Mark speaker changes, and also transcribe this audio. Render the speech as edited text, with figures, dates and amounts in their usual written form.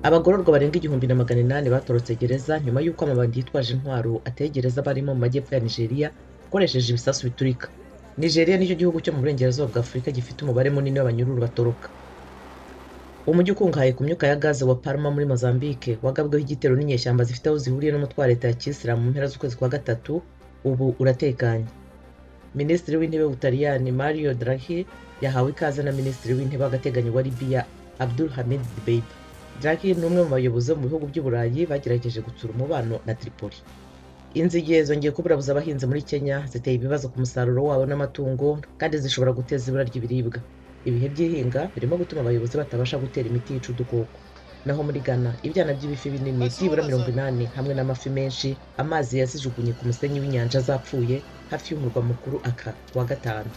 Speaker 1: Abagororwa barenga 1800 batorotse gereza nyuma y'uko amabandi yitwaje intwaro ateye gereza barimo mu majyepfo ya Nigeria akoresheje ibisasu biturika. Nigeria nicyo gihugu cyo mu burengerazuba bwa Afurika gifite umubare munini w'abanyururu batoroka. Umujyi ukungahaye ku myuka ya gaze wa Palma muri Mozambique wagabweho igitero n'inyeshyamba zifite aho zihuriye n'umutwe wa leta ya Kisilamu mu mpera z'ukwezi kwa gatatu, ubu uratekanye. Minisitiri w'Intebe w'Ubutaliyani Mario Draghi yahawe ikaze na Minisitiri w'Intebe w'agateganyo wa Libya Abdul Hamid Dbeibah. Draghi ni umwe mu bayobozi bo mu bihugu by'Uburayi bagerageje gutsura umubano na Tripoli. Inzige zongeye kuburabuza abahinzi muri Kenya, ziteye ibibazo ku musaruro wabo n'amatungo, kandi zishobora guteza ibura ry'ibiribwa. Ibihe by'ihinga birimo gutuma abayobozi batabasha gutera imiti yica udukoko. Naho muri Ghana, ibyana by'ibifi binini byibura 80 hamwe n'amafi menshi amazi yazijugunye ku musenyi w'inyanja zapfuye hafi y'umurwa mukuru Accra kuwa gatanu.